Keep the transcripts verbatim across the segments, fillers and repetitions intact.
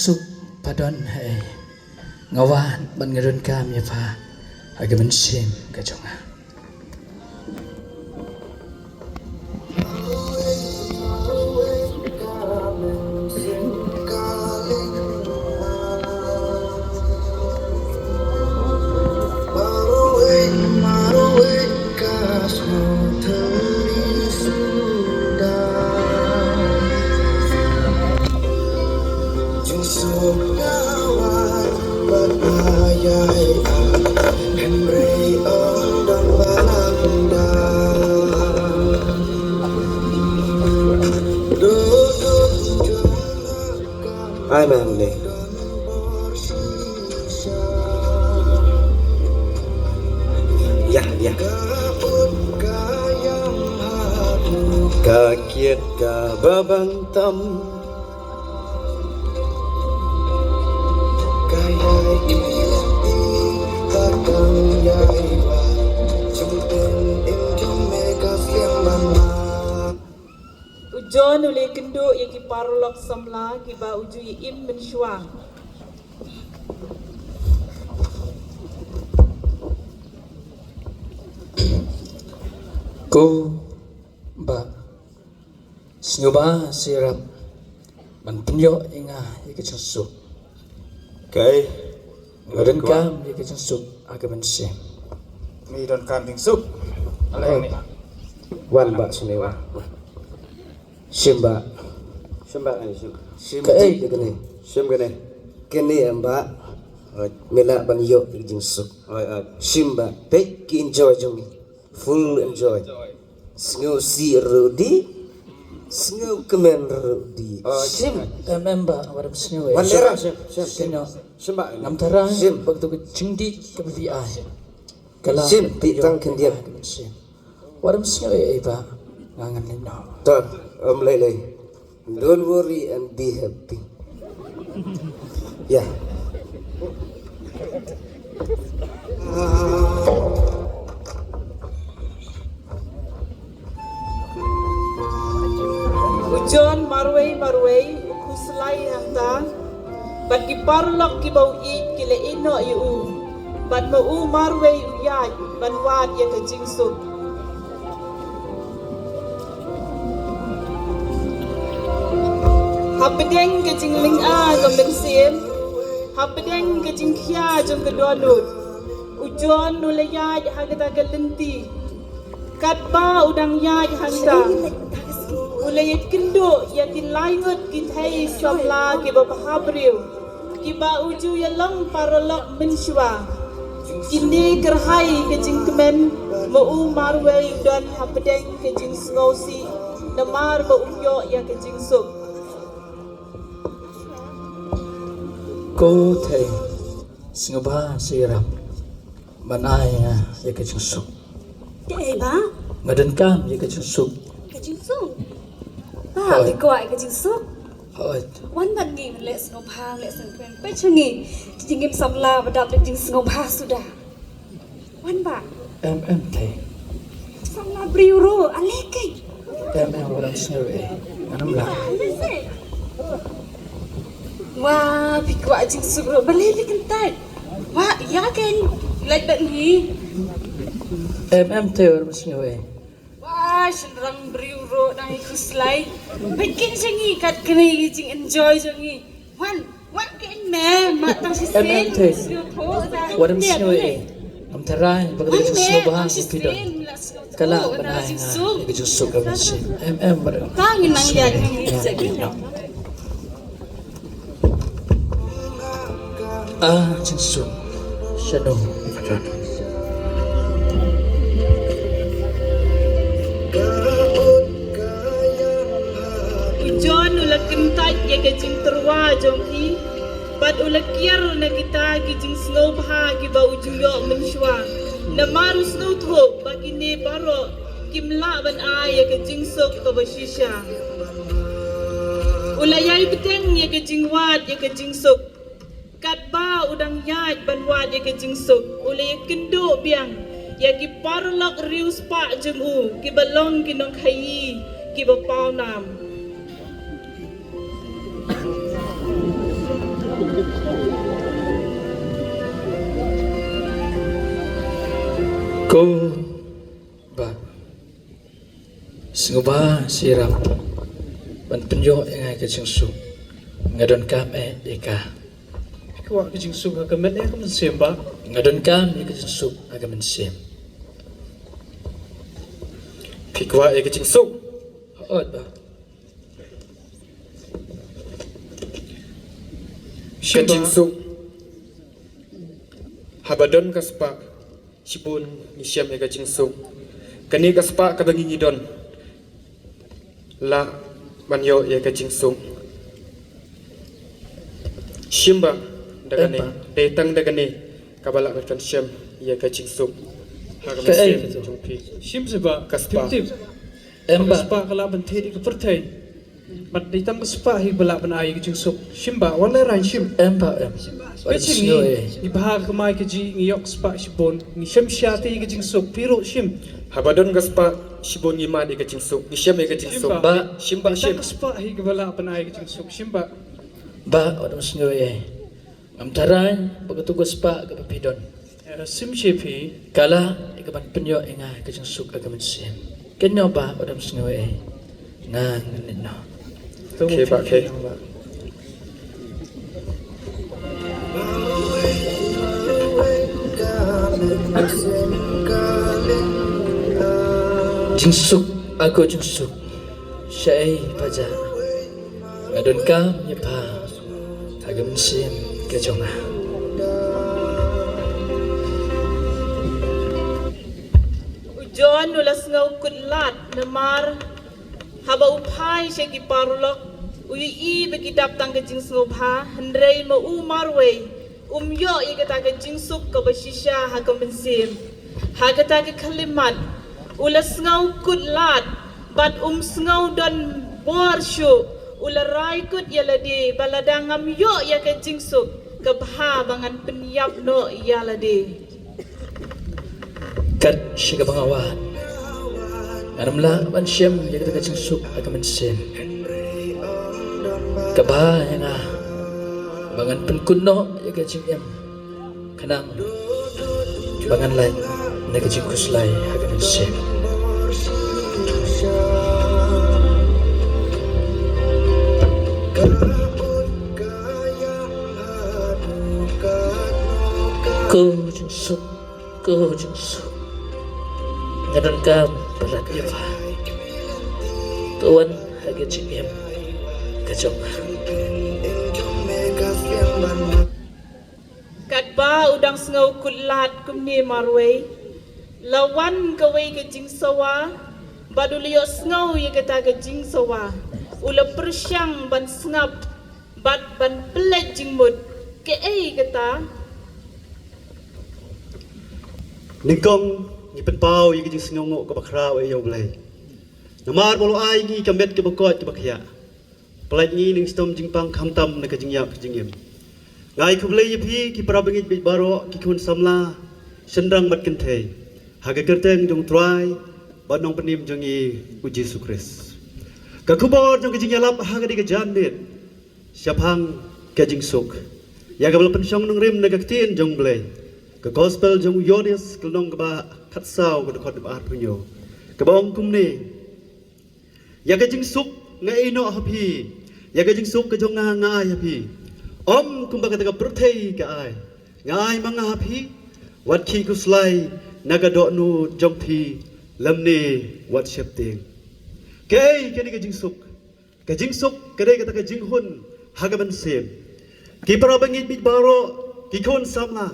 Suk, pha don haei? Nga wan bad nga donkam ïa pha ha ka mynsiem ka jong nga. Ai mem ne. Ya, ya. Ka kiet ka ba ban tam. U John u la ïakynduh ïa ki paralok samla kiba u ju ïa im mynshuwa. Ko Bah, sngewbha sa ïarap ban pynïoh ïa nga ïa ka jingsuk. Kaei? Nga donkam ïa ka jingsuk ha ka mynsiem. Ngi donkam jingsuk. Wan Bah, shim ïa nga. Shim Bah. Shim Bah, shim. Shim. Kaei kane? Shim kane. Kane em Bah. Oi. Me lah ban ïoh ïa ka jingsuk. Oi, oi. Shim Bah. Peit ki enjoy jong ngi. Full enjoy. Sngewsih ruh dih, sngewkmen ruh dih. Oh, shim. Em, em, Bah, wat ym sngew ei. Wan leh noh, shim, shim, shim. Shim, Bah. Ngam tharai ba kato ka jingdih kaba phi ai ka lah ban pynïoh ïa nga ka mynsiem. Wat ym sngew ei, Bah. Nga ngan leh noh. To, ym lei lei. Don't worry and be happy. Ya. U John marwei marwei u khuslai hangta, bad ki paralok kiba u ïeit ki la ïehnoh ïa u, bad ma u marwei u ïaid ban wad ïa ka jingsuk. Hapdeng ka jinglynga ka mynsiem, hapdeng ka jingkhia jong ka dohnud, u John u la ïaid ha kata ka lynti. Katba u dang ïaid hangta, u la ïakynduh ïa ki lai ngut ki thei samla kiba bhabriew, kiba u ju ïalong paralok mynshuwa. Kine kyrhai ka jingkmen, ma u marwei u don hapdeng ka jingsngewsih, namar ba u ïoh ïa ka jingsuk. Ko thei, sngewbha sa ïarap ban ai, ah, ïa ka jingsuk. Kaei Bah? Nga donkam ïa ka jingsuk. Ka jingsuk? Bah, phi kwah ïa ka jingsuk? Hooid. Wan bad ngi, leh sngewbha, leh sngewbha. Peit sha ngi, ki jingim samla ba dap da jingsngewbha suda. Wan Bah. Em, em, thei. Samla briew ruh, ale keiñ. Em, em, wat ym sngew ei. Ngan ym lah. Wah, phi kwah jingsuk ruh, balei phi kyntait? Wah, ïa keiñ, leit bad ngi. Em, em, thei, wat ym sngew ei. Wah, shynrang briew ruh dang ïa khuslai. Peit keiñ sha ngi, kat kane ka jingenjoy jong ngi. Wan, wan keiñ me, mad tang shisien. Em, em, thei. Wat ym sngew ei. Ngam tharai ba ka jingsngewbha jong phi don ka lah ban ai ha nga ïa ka jingsuk ka mynsiem. Em, em, wat ym. Ka ngi nang ïaid ngi sha ki. Ah, jingsuk. Shano? U John u la kyntait ïa ka jingtyrwa jong ki, bad u la kiar na kita ki jingsngewbha kiba u ju ïoh mynshuwa. Namar u sngewthuh ba kine baroh kim lah ban ai ïa ka jingsuk kaba shisha. U la ïai bteng ïa ka jingwad ïa ka jingsuk. Katba u dang ïaid ban wad ïa ka jingsuk, u la ïakynduh biang ïa ki paralok riewspah jong u, kiba long ki nongkhaïi kiba pawnam. Ko Bah, sngewbha syrap ban pynïoh ïa nga ka jingsuk. Nga donkam eh ïa ka. Kwah ka jingsuk ha ka met eh ka mynsiem, Bah. Nga donkam ïa ka jingsuk ha ka mynsiem. Phi kwah ïa ka jingsuk? Hooid, Bah. Ka jingsuk. Haba don ka spah, shibun ngi shem ïa ka jingsuk. Kane ka spah kaba ngi ngi don, lah ban ïoh ïa ka jingsuk. Shim Bah, da kane, dei tang da kane kaba lah ban pynshem ïa ka jingsuk. Ha ka mynsiem jong phi. Shim Bah, ka spah. Em Bah. Ka spah ka lah ban thied ïa ka pyrthei. Bad dei tang ka spah hi ba lah ban ai ïa ka jingsuk. Shim Bah, wat lehrain shim. Em Bah, em. Wat sngew ei. Ngi bha ka kamai kajih, ngi ïoh ka spah shibun, ngi shem sha te ïa ka jingsuk, phi ruh shim. Haba don ka spah shibun ngi mad ïa ka jingsuk, ngi shem ïa ka jingsuk. Bah. Shim Bah, shim. Dei tang ka spah hi kaba lah ban ai ïa ka jingsuk. Shim Bah. Bah, wat sngew ei. Ngam tharai ba katu ka spah kaba phi don, eh, shim shi phi, ka lah ïa kaban pynïoh ïa nga ka jingsuk ha ka mynsiem. Kynnoh Bah, wat sngew ei. Nga ngan leit noh. Khie Bah, khie. Jingsuk, a ko jingsuk. Shaei pha jah. Nga donkam ïa pha ha ka mynsiem ka jong nga. U John u la sngew kut lad namar haba u phai sha ki paralok, u ïohi ba ki dap tang ka jingsngewbha, hynrei ma u marwei um ïoh ïa kata ka jingsuk kaba shisha ha ka mynsiem. Ha kata ka khyllipmat u la sngew kut lad bad um sngew don bor shuh. U la rai kut ïa lade ba lada ngam ïoh ïa ka jingsuk, ka bha ba ngan pynïap noh ïa lade. Kat shi kaba nga wad, ngan ym lah ban shem ïa kata ka jingsuk ha ka mynsiem. Ka bha ïa nga ba ngan pynkut noh ïa ka jingim, khnang ba ngan lait na ka jingkhuslai ha ka mynsiem. Ko jingsuk, ko jingsuk, nga donkam palat ïa pha. To wan ha ka jingim ka jong nga. Katba u dang sngew kut lad kumne marwei, la wan kawei ka jingsawa bad u la ïohsngew ïa kata ka jingsawa. U la pyrshang ban sngap bad ban pynleit jingmut. Kaei kata? Nyngkong ngi pynpaw ïa ka jingsngewnguh kaba khraw ïa U Blei, namar ba u la ai ngi ka met kaba koit kaba khiah. Pynlait ngi na ka shitom jingpang khamtam na ka jingïap ka jingim. Nga ai khublei ïa phi ki para bangeit bad baroh ki khun samla, shynrang bad kynthei, ha ka kyrteng jong U Trai bad Nongpynim jong ngi U Jisu Khrist. Ka khubor jong ka jingïalap ha kane ka janmiet shaphang ka jingsuk, ïa kaba la pynshong nongrim na ka ktien jong U Blei, ka gospel jong u Ïoannis, ka lynnong kaba khatsaw, ka dkhot kaba arphew hynñiew, kaba ong kumne: Ïa ka jingsuk nga ai noh ha phi, ïa ka jingsuk ka jong nga nga ai ha phi. Ym kumba kata ka pyrthei ka ai, nga ai ma nga ha phi. Wat khih khuslai na ka dohnud jong phi, lymne wat sheptieng. Kaei kane ka jingsuk? Ka jingsuk ka dei kata ka jinghun ha ka mynsiem. Ki para bangeit bad baroh ki khun samla,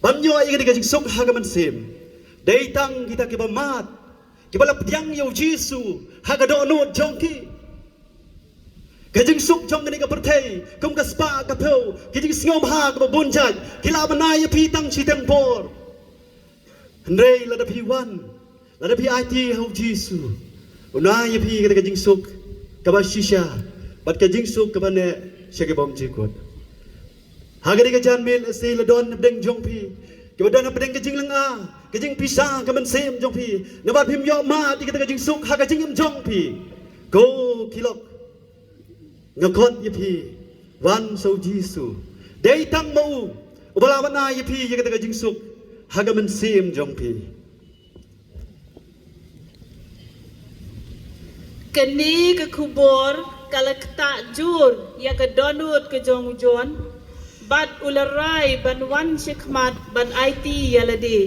ban ïoh ïa kane ka jingsuk ha ka mynsiem, dei tang kita kiba mad, kiba la pdiang ïa U Jisu ha ka dohnud jong ki. Ka jingsuk jong kane ka pyrthei, kum ka spah ka phew, ka jingsngewbha kaba bun jait, ki lah ban ai ïa phi tang shiteng por. Hynrei lada phi wan, lada phi aiti ha U Jisu, un ai ïa phi kata ka jingsuk kaba shisha, bad ka jingsuk kaba neh sha ki bymjukut. Ha kane ka janmiet lehse la don hapdeng jong phi kiba don hapdeng ka jinglynga, ka jingpisa ka mynsiem jong phi, namar phim ïoh mad ïa kata ka jingsuk ha ka jingim jong phi. Ko ki lok, nga khot ïa phi, wan sha U Jisu. Dei tang ma u uba lah ban ai ïa phi ïa kata ka jingsuk. ha ka mynsiem jong phi. Kane ka khubor ka la ktah jur ïa ka dohnud ka jong u John, bad u la rai ban wan shakhmat ban aiti ïa lade.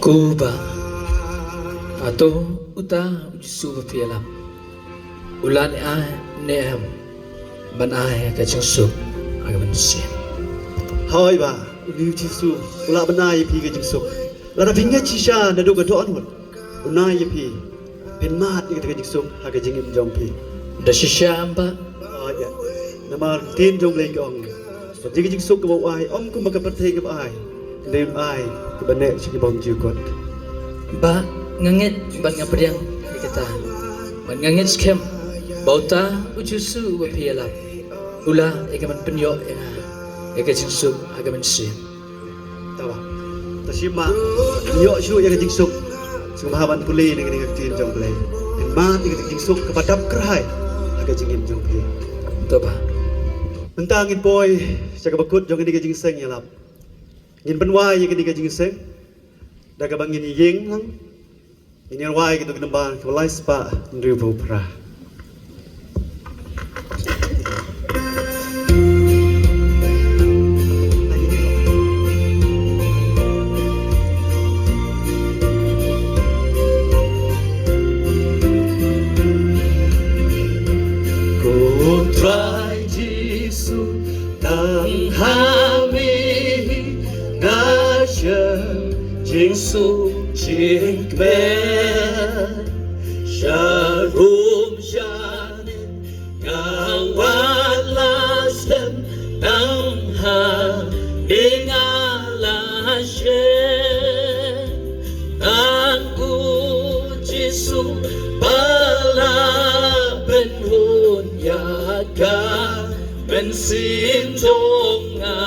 Ko Bah, hato uta u Jisu ba phi ïalap u la ne ai ne em ban ai ka jingsuk ha ka mynsiem? Hooid Bah, une u Jisu u lah ban ai ïa phi ka jingsuk. Lada phi ngeit shisha naduh ka dohnud, un ai ïa phi, phin mad ïa kata ka jingsuk ha ka jingim jong phi. Da shisha em Bah? Hooid ïa. Namar ka ktien jong U Blei ka ong, bad ïa ka jingsuk kaba u ai ym kumba ka pyrthei kaba ai, hynrei un ai kaba neh sha ki bymjukut. Bah, nga ngeit bad nga pdiang ïa kata. Bad nga ngeit skhem ba uta u Jisu uba phi ïalap u lah ïa ka ban pynïoh ïa nga ïa ka jingsuk ha ka mynsiem. Te Bah, to shim Bah, pynïoh shuh ïa ka jingsuk. Sngewbha ban pule na kane ka ktien jong U Blei. Phin mad ïa ka jingsuk kaba dap kyrhai ha ka jingim jong phi. To Bah. Mynta ngin poi sha kaba kut jong kane ka jingseng ïalap. Ngin pynwai ïa kane ka jingseng da kaba ngin ïeng lang. Ngin ïa rwai katto ka number kaba lai spah hynriewphew phra. Ko Trai Jisu, tang ha me hi nga shem jingsuk jingkmen. Sharum shane nga wad la slem, tang ha me nga la shem. Tang U Jisu ba la pynhun ïa ka mynsiem jong nga.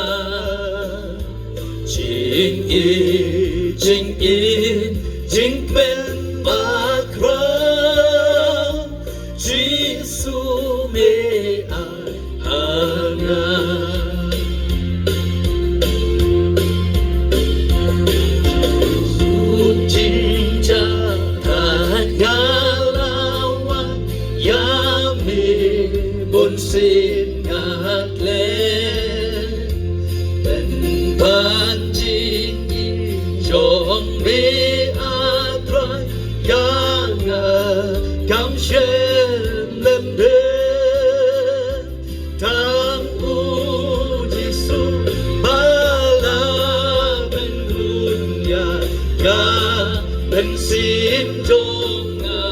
Jingïeit, jingïeit, jingkmen bakhraw, Jisu me ai ha nga. Jisu jingjia nga la wan ïa me, bun sien nga klet. Pynban jingim jong me, A Trai, ïa nga kam shem lem de. Tang U Jisu ba la pynhun ïa ka mynsiem jong nga.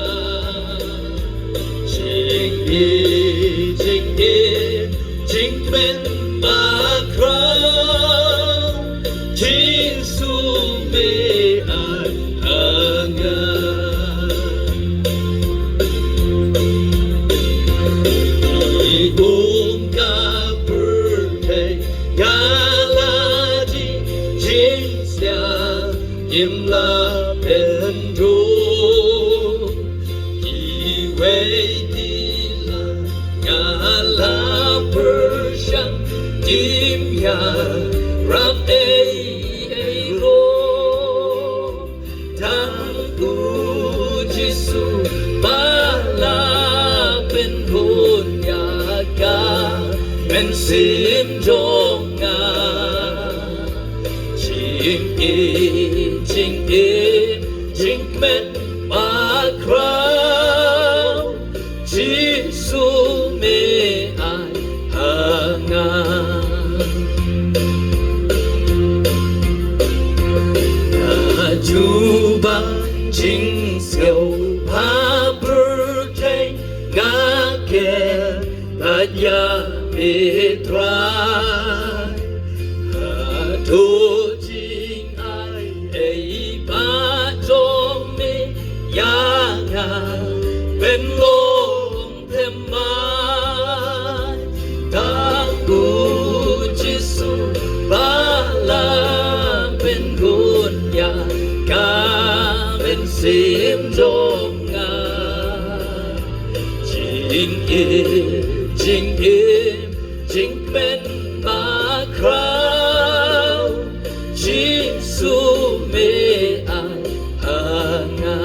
Jingïeit, jingïeit, jingkmen bakhraw, Jisu me ai ha nga. Ki um ka pyrthei ka la jing jingsngewsih, ngim lah pynduh. Kiwei ki la, nga la pyrshang, ngim ïarap ei ei ruh. Tang U Jisu ba la pynhun ïa ka mynsiem jong nga. Jingïeit, jingïeit, jingkmen bakhraw, Jisu me ai ha nga. Ka jubab jingsngewbha pyrthei nga kyrpad ïa me Trai. Hato jing ai ei ba jong me ïa nga pynlong thymmai. Tang U Jisu ba la pynhun ïa ka mynsiem jong nga. Jingïeit, Pynbakhraw, Jisu me ai ha nga.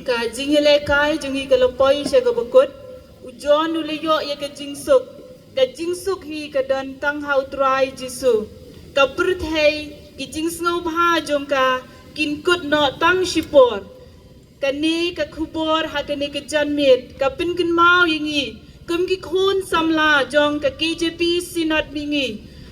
Ka jingïalehkai jong ngi ka la poi sha kaba kut. U John u la ïoh ïa ka jingsuk. Ka jingsuk hi ka don tang ha u Trai Jisu. Ka pyrthei, ki jingsngewbha jong ka kin kut noh tang shipor. Kane ka khubor ha kane ka janmiet ka pynkynmaw ïa ngi kum ki khun samla jong ka K J P Synod mihngi.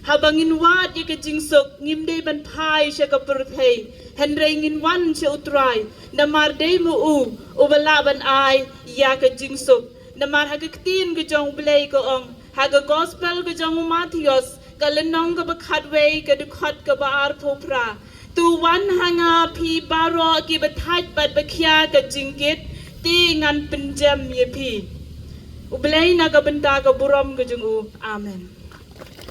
Haba ngin wad ïa ka jingsuk, ngim dei ban phai sha ka pyrthei, hynrei ngin wan sha u Trai, namar dei ma u uba lah ban ai ïa ka jingsuk. Namar ha ka ktien ka jong u Blei ka ong, ha ka gospel ka jong u Mathaios, ka lynnong kaba khatwei, ka dkhot kaba arphew phra: To wan ha nga phi baroh kiba thait bad ba khia ka jingkit, te ngan pynjem ïa phi. U Blei na ka bynta ka burom ka jong u. Amen.